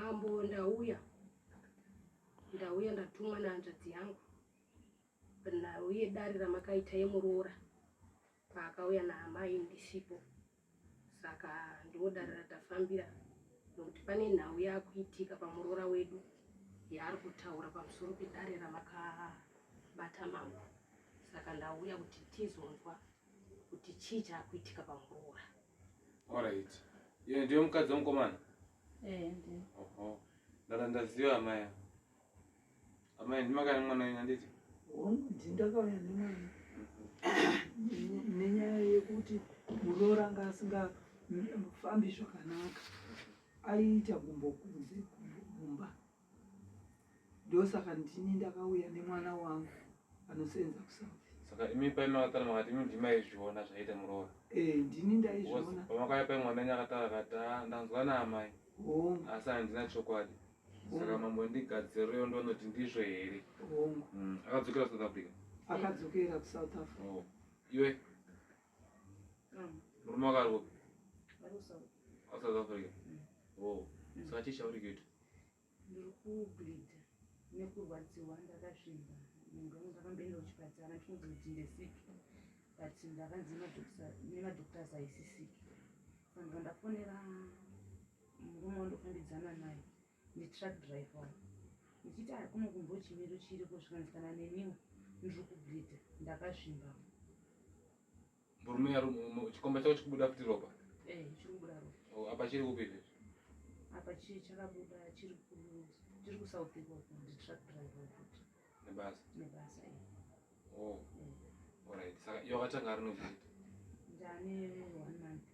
Mambo ndauya. Ndauya ndatumwa nehanzvadzi yangu. Nhau yedare ramakaita yemuroora paakauya naamai ndisipo. Saka ndiwo dare ratafambira nokuti pane nhau yakuitika pamuroora wedu yaari kutaura pamusoro pedare ramakabata mambo. Saka ndauya kuti tizonzwa kuti chii chaakuitika pamuroora. Alright. Iyo ndiyo mukadzi wemukomana? Eh, ndiyo. Oho. Ndada ndaziva amai. Amai ndimakaya nemwana wenyu handiti? Hongu ndakauya nemwana. Nenyaya yekuti muroora anga asingafambi zvakanaka. Aiita gumbo kunze gumbo mumba. Ndosaka ndini ndakauya nemwana wangu anosenza kuSouth. Saka imi pai makataura makati imi ndimi maizviona zvaiita muroora. Eh, ndini ndaizviona. Pamakauya pai mwana wenyu akataura akati ah, ndanzwa naamai. Hongu. Asi handina chokwadi. Saka mambo ndigadzirewo ndonoti ndizvo here? Hongu. Akadzokera South Africa. Akadzokera kuSouth Africa. Oh. Iwe. Murume wako ari kupi? Ari kuSouth. South Africa. Oh. Saka chii chauri kuita? Ndiri kubleeda nekurwadziwa ndakazvimba. Nhengo yangu ndakamboenda kuchipatara ndichinzi kuti ndesiki but ndakanzi nemadoctors haisi siki. Saka ndibva ndafonera murume wandofambidzana naye nditruck driver wangu ndichiti ah kuno kumbo chimiro chiriko zvikanzi kana neniwo ndiri kubleeda ndakazvimba. Murume chikomba chako chikubuda futi ropa? Eh, chiri kubuda ropa. Oh, apa chiri kupi izvezvi? Apa chii chakabuda chiri ku chiri kuSouth ikoko nditruck driver futi. Nebasa? Nebasa eh. Oh. Eh. Alright. Saka iwe wakatanga rini uchiita? Ndane 1 month.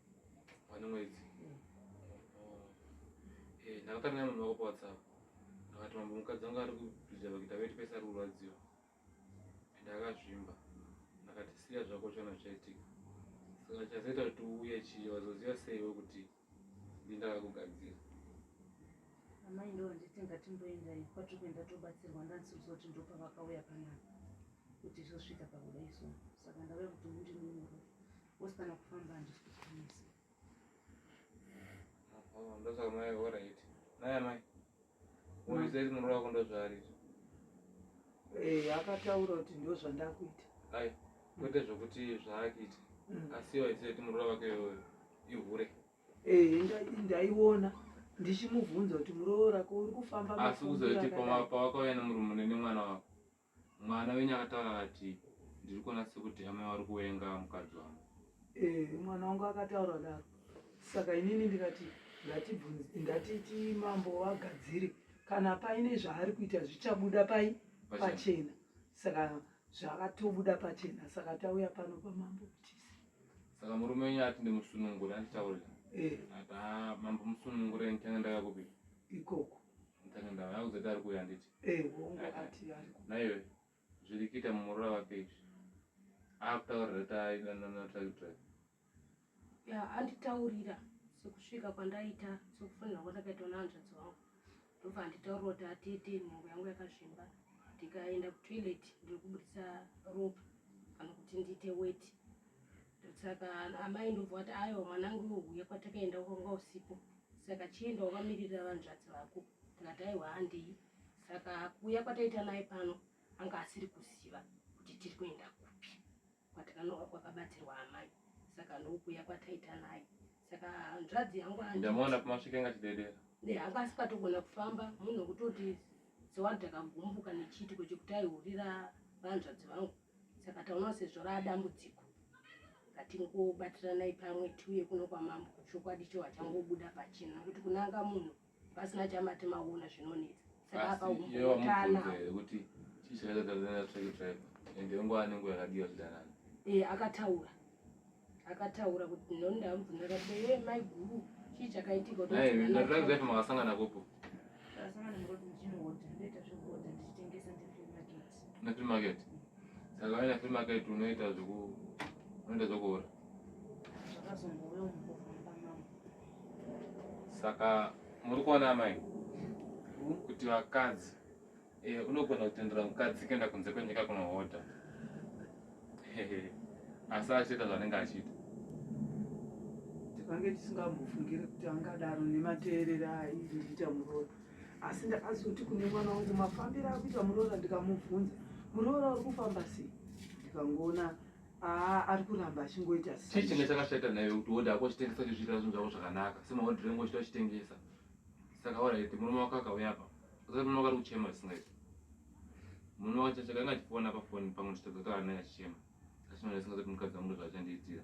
One mwedzi? Eh. Oh. Eh, ndakataura nemamwe wako paWhatsApp. Akati mambo mukadzi wangu ari kubleeda vakuita weti pese ari kurwadziwa. Ndakazvimba ndakati siya zvako uchaona zvichaitika. Saka chazoita kuti uuye chii wazoziva sei iwe kuti ndini ndakakugadzira? Amai ndo vanditi ngatimboendai kwatiri kuenda tobatsirwa ndandisikuziva kuti ndopavakauya panapa kuti zvosvika pakudai so saka ndauya kuti mundinunure vose kana kufamba handisi kukwanisa. Oh, ndosaka mai alright. Nai amai. Unoziva kuti muroora wako ndozvaari izvi. Eh, akataura kuti ndozvandakuita. Ai, kwete zvokuti zvaakuita. Asi waiziva kuti muroora wake iyoyo ihure. Eh, ndaiona ndichimubvunza kuti muroora ko uri kufamba Asi kuzoti pawakauya nemurume nemwana wako. Mwana wenyu akataura akati ndiri kuona sekuti amai vari kuwenga mukadzi wangu. Eh, mwana wangu akataura daro. Saka inini ndikati ngatibvunze ngatiti mambo vagadzire kana paine zvaari kuita zvichabuda pai pachena. Saka zvakatobuda pachena saka tauya pano pamambo Mutisi. Saka murume wenyu ati ndimusunungure anditaurira. Eh. Ati ah mambo musunungure ndichange ndauya kupi? Ikoko. Ndichange ndauya akuzoti ari kuuya handiti? Eh, hongu ati ari ku. Naiwe zviri kuita mumurora wake izvi. Akutaurira kuti aidanana na truck driver. Ya anditaurira sekusvika kwandaita sekufonera kwandakaitwa nehanzvadzi wangu ndobva anditaurira kuti atete nhengo yangu yakazvimba ndikaenda kutoilet ndiri kubudisa ropa kana kuti ndiite weti saka amai ndobva vati aiwa mwanangu uye kwatakaenda kwanga usipo saka chienda wakamirira vanzvadzi vako ndikati aiwa handei saka kuuya kwataita naye pano anga asiri kuziva kuti tiri kuenda kupi kwatakanova kwakabatsirwa amai saka ndokuuya kwataita naye saka hanzvadzi yangu Ndamuona pamasvika inga chidedera. Ne anga asikatogona kufamba munhu wekutoti sewanhu takagumbuka nechiitiko chekuti aihurira vanzvadzi vangu saka taona sezvo raadambudziko ngatingobatiranai pamwe tiuye kuno kwamambo chokwadi cho hachangobuda pachena nokuti kunanga munhu pasina chamati maona zvinonetsa saka apa Asi iye wamubvunza umbotana here kuti chii chakaita danana na truck driver ende nguva nenguva yakadiwa chidanana. Eh, akataura akataura kuti noni ndamubvunza kati iwe mai guru chii chakaitika kuti Nai udanana na truck driver makasangana kupi? Takasangana muroad ndichinohodha ndoita zvekuhodha ndichitengesa ndifree market. Na free market. Saka waenda free market unoita zveku unoita zvekuhura. Zvakazongouya mukufamba mangu. Saka muri kuona amai kuti vakadzi eh, unogona kutendera mukadzi kuenda kunze kwenyika kunohodha asi achiita zvaanenge achiita. Takange tisingambofungire kuti angadaro nemateerero aindiita muroora. Asi ndakazoti kune mwana wangu mafambiro akuita muroora ndikamubvunza muroora uri kufamba sei? Ndikangoona aa ari kuramba achingoita Chii chinge chakashata naye kuti wodha ako uchitengesa uchizviitira zvinhu zvako zvakanaka semahodhero engu uchita uchitengesa saka alright murume wako akauya apa usati murume wako ari kuchema zvisingaiti murume wako chakanga achifona pafoni pamwe ndichitadza kutaura naye achichema achinoona isingazoti mukadzi wangu ndozvaachandiitira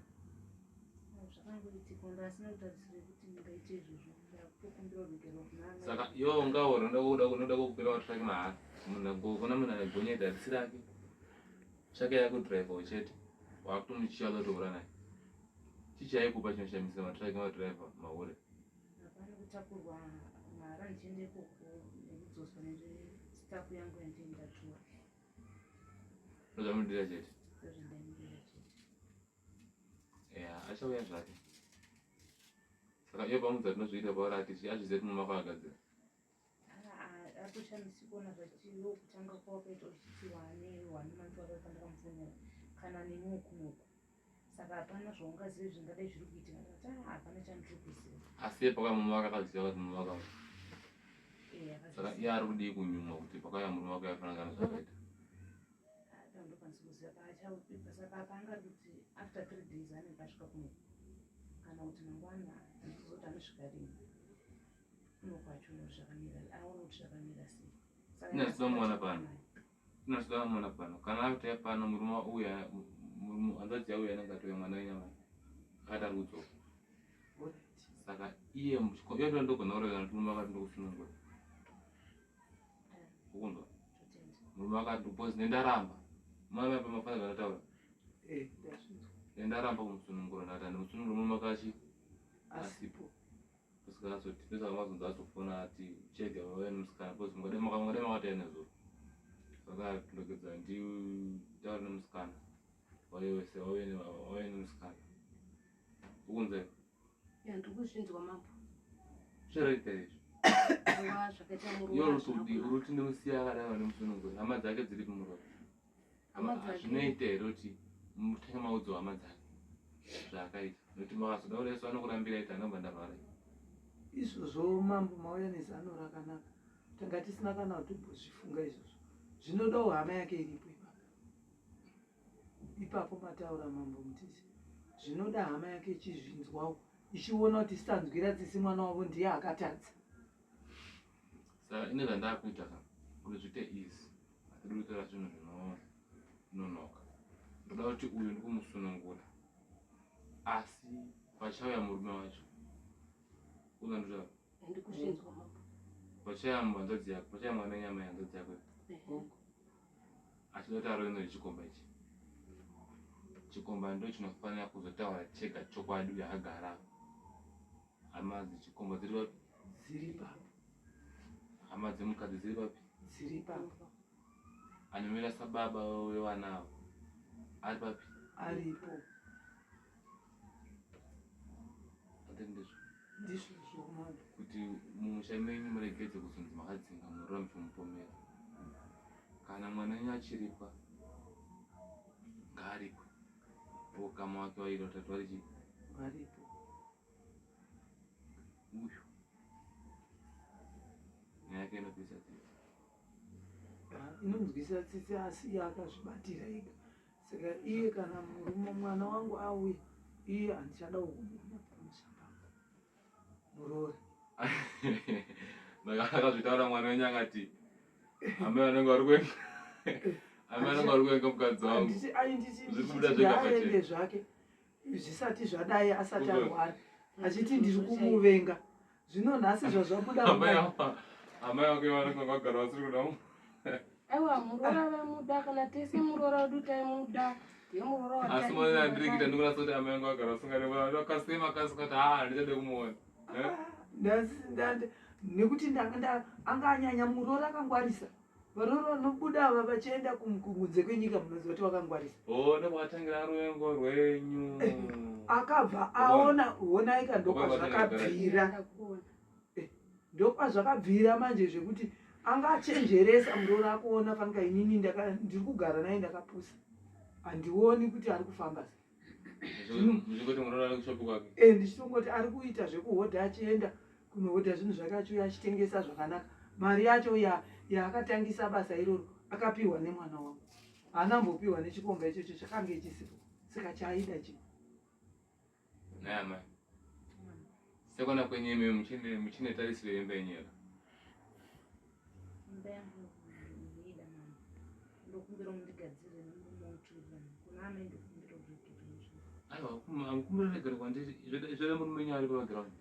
Zvakangoitika ndasina kutarisira kuti ndingaite izvozvo ndakutokumbira ruregerero kuna amai. Saka iwe ungaora unoda kukupira watraki mahara munhu kuna munhu ane gonyeti harisi rake chake yakudriver chete wakutomuchiya unotohura naye chii chaikupa chinoshamisa matraki madriver mahure Hapana kutakurwa mahara ndichienda ikoko nekudzoswa nestaff yangu yandinge ndatora. Ndozvamudira chete. Ndozvandaimudira chete. Ya, achauya zvake. Saka iye pamudza tinozviita pauri ati azvizive kuti mumako agadzira. Atoshamisi kuona zvachiriwo kutanga kwawakaita uchiti wane wane manzi wakaipa ndakamufonera kana neniwo kunoku saka hapana zvaungazive zvingadai zviri kuitika ndikati ah hapana chandiri kuziva. Asi iye pakauya murume wake akaziva kuti murume wake saka iye ari kudii kunyumwa kuti pakauya murume wake aifanira kana zvakaita. Ndokwanisa kuziva paachabva saka apa anga ari kuti after 3 days anenge asvika kuno kana kuti mangwana handizoti kuti anosvika rini kuno kwacho zvakamira aona kuti zvakamira sei. Saka Inazvizomuona pano. Inazvizomuona pano kana akutoya pano murume uya hanzvadzi yauya anenge atouya mwana wenyama akati ari kudzoka saka iye iye ndo ndogona kureva kuti murume akati ndokusunungura ukunzwa murume akati because nendaramba mama apa mafana zvandataura eh, nendaramba kumusunungura ndati handimusunungura murume akachi asipo kusika azoti ndosaka mazonzi azofona ati chega vauya nemusikana because mungadai makataya nezuro saka ndogedza nditaure nemusikana vauye wese vauye nemusikana ukunzwa Ya, ndiri kuzvinzwa mambo. Zvinoita izvi. Aiwa zvakaita murume. Iwe uri kuti ndimusiya akadai vane musununguri. Hama dzake dziri kumuropa. Hama dzake. Zvinoita here kuti mutange maudzo hama dzake zvaakaita. Nokuti makazoda kureso anokurambira ita anobva ndarwara. Izvozvo mambo mauya nezano rakanaka. Tanga tisina kana kutombozvifunga izvozvo. Zvinodawo hama yake iripo ipapo. Ipapo mataura mambo Mutisi. Zvinoda hama yake ichizvinzwawo ichiona kuti sitanzwira tsitsi mwana wavo ndiye akatadza. Saka ine zvandakuita ka kuti zviite easy hatidi kutora zvinhu zvinononoka. Ndoda kuti uyu ndikumusunungura asi pachauya murume wacho unandotaura Ndikuzvinzwa mambo. Pachaya hanzvadzi yako, pachaya mwana nyama yehanzvadzi yako. Achida kuti arove nechikomba ichi. Chikomba ndo chinofanira kuzotaura chega chokwadi uyo akagara. Hama dzechikomba dziri papi? Dziri papi? Hama dzemukadzi dziri papi? Dziri papi? Anomira sababa wevana avo ari papi? Aripo. Anditi ndizvo. Ndizvozvo mambo. Kuti mumusha menyu muregedze kuzonzi makadzinga muroora muchimupomera. Kana mwana wenyu achiripwa ngaaripwe. Ukama wake waida utatu vari chii? Varipo. Uyu nyaya yake inopisa tsitsi. Inonzwisa tsitsi asi iye akazvibatira ega. Saka iye kana murume mwana wangu auya iye handichada kumuona pamusha pangu. Muroora. Akazvitaura mwana wenyu akati amai vanenge vari kuenga amai vanenge vari kuenga mukadzi wangu. Handiti ainditi Zviri kubuda zvega ngaaende pachena. zvake zvisati zvadai asati Kuzo- arwara achiti ndiri kumuvenga. Zvino nhasi zvazvabuda Amai kudai. ava amai vake vanenge vagara vasiri kuda Aiwa muroora vaimuda kana tese muroora wedu taimuda. Ndiye muroora Asi maona andiri kuita ndikunatsa kuti amai vangu vagara vasingade vakasema kasi kati haa handichade kumuona. Eh? Nekuti ndanga anga anyanya muroora akangwarisa. Varoora vanobuda ava vachienda kunze kwenyika munoziva kuti vakangwarisa. Oh, ndokwakatangira ruvengo rwenyu. Akabva aona honaika ndokwazvakabvira. Ndokwazvakabvira manje zvekuti anga achenjeresa muroora akuona fanika inini ndiri kugara naye ndakapusa. Handioni kuti ari kufamba sei. Muchingoti muroora ari kushopu kwake. Eh, ndichitongoti ari kuita zvekuhodha achienda kunohodha zvinhu zvake achiuya achitengesa zvakanaka. Mari yacho yaakatangisa basa iroro akapiwa nemwana wangu. Haana mbopiwa nechikomba ichocho chakange chisipo. Saka chaaida chii? Nhai amai. Sekuona kwenyu imi muchine muchine tarisiro yemba yenyu here? Imba yangu ndoida mama. Ndokumbira mundigadzirire nemurume wangu tiwirirane. Kuna amai ndokumbira uregerero izvo. Aiwa, mukumbira regero kwandiri. Izvo murume wenyu ari pabackground.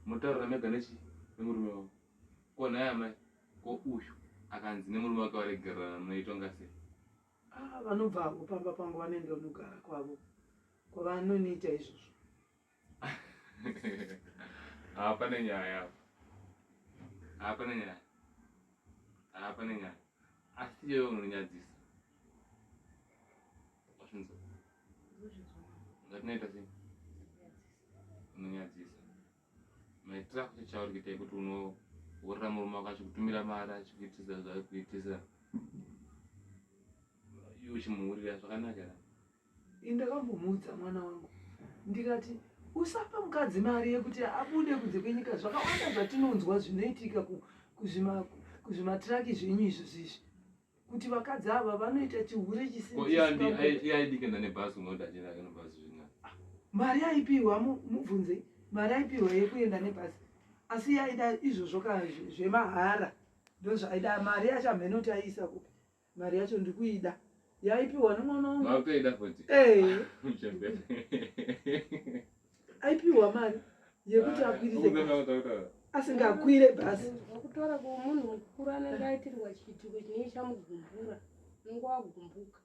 Motaurira mega nechi nemurume wavo. Ko nhai amai, ko uyu akanzi nemurume wake waregererana munoitonga sei? Ah, vanobva havo pamba pangu vanoenda kunogara kwavo kwavanonoita izvozvo. Hapana nyaya apa. Hapana nyaya. Hapana nyaya. Asi iwewe unonyadzisa. Wazvinzwa? Ngatinoita sei? Unonyadzisa. Maitira kuti chauri kuita yekuti unohurira murume wako achikutumira mari achikuitisa zvaari kuitisa. Iwe uchimuhurira zvakanaka here? Ini ndakambomuudza mwana wangu ndikati usapa mukadzi mari yekuti abude kunze kwenyika. Zvakawanda zvatinonzwa zvinoitika kuzvimatiraki zvenyu izvo zvizvi kuti vakadzi ava vanoita chihure Ko iye andi- ai- iye aidi kuenda nebhazi unoda achienda ake nebhazi zvina. Mari aipiwa mubvunze mari aipiwa yekuenda nebhazi asi iye aida izvozvo ka zvemahara ndozvaaida mari yacho hameno kuti aiisa kupi mari yacho ndikuida yaipiwa nemwana wangu. Makutoida futi. Eh, Muchembere. Aipiwa mari yekuti akwirise bhazi Ukutaura. Asingakwire bhazi. Kutaura kwemunhu mukuru anenge aitirwa chiitiko chinenge chamugumbura, unenge wagumbuka.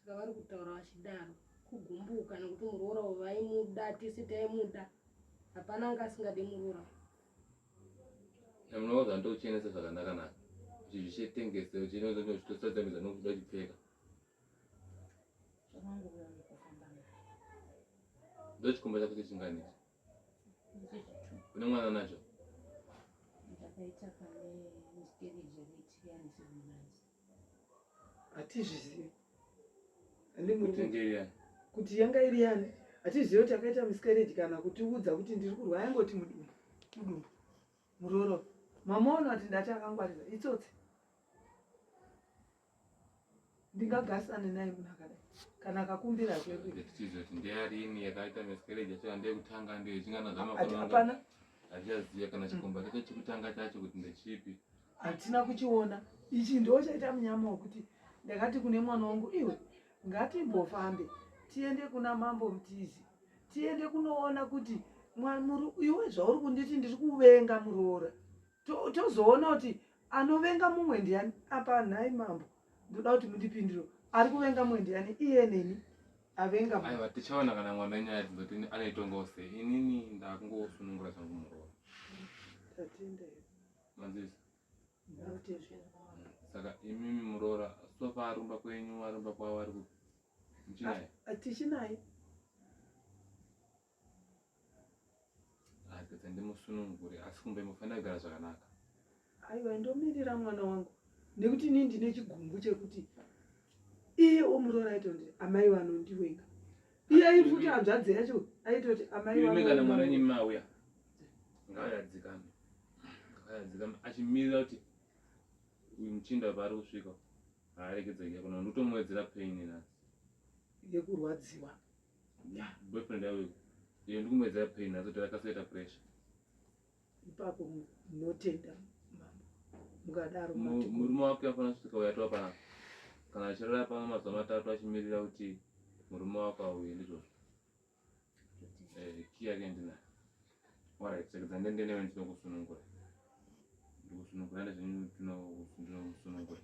Saka vari kutaura vachidaro kugumbuka nekuti muroora uyu vaimuda, tese taimuda, hapana anga asingade muroora. Munoona ndochenesa zvakanaka naka. Uchizvitengese uchitosadzamidza nokuda uchipfeka. Zvakangouya mukufamba naye. Ndochikomba chako chechingani ichi? Ndechechitwo. Une mwana nacho? Ndakaita pane miscarriage yakaitika ane 7 months. Hatizvizivi, handimuti Kutengeri yani. Kuti yanga iri yani hatizivi kuti akaita miscarriage kana kutiudza kuti ndiri kurwa yangoti mudumbu mudumbu muroora mamaona kuti ndati akangwarira itsotsi ndingagarisane naye munhu akadai kana akakumbira kwedu. Tichiziva kuti ndeyarini yakaita miscarriage yacho ndeyekutanga ndeyechingana zvamakore. Hapana. Hatichaziva kana chikomba chacho chekutanga chacho kuti ndechipi. Hatina kuchiona. Ichi ndo chaita munyama wekuti ndakati kune mwana wangu, iwe ngatimbofambe tiende kuna Mambo Mutizi, tiende kunoona kuti iwe zvauri kunditi ndiri kuvenga muroora, tozoona kuti anovenga mumwe ndiani apa. Nhai mambo, ndoda kuti mundipindiro, ari kuvenga mumwe ndiani, iye neni avenga mumwe? Aiwa, tichaona kana mwana nyaya dzinoti anoitongawo sei. Inini ndakungosunungura zvangu muroora. Tatenda. Manzisa? Ndinotenda. Saka imimi muroora sofa arumba kwenyu arumba kwavo ari kupi? Muchinaye? Tichinaye. Agedza ndimusunungure asi kumba imofanira kugara zvakanaka. Aiwa, ndomirira mwana wangu nekuti inini ndine chigumbu chekuti iye omuroora aitonditi amai vanondiwenga, iye aifuti hanzvadzi yacho aitoti amai Imi kana mwana vanondiwenga. wenyu mauya ngaayadzikame, ngaayadzikame achimirira kuti uyu muchinda paari kusvika haaregedzeki kuna ndotomuwedzera pain nhasi. Yekurwadziwa. Boyfriend yavo iyo ndikumuwedzera pain nhasi kuti akasaita pressure. Ipapo munotenda mambo mukadaro. Murume wake afanira kusvika uyo atova panapa kana achirara pano mazuva 3 achimirira kuti murume wako auye, ndizvozvo. Key yake ndinayo. Alright, saka ndende newe ndinokusunungura, ndikusunungura ndezvenyu, ndinokusunungura.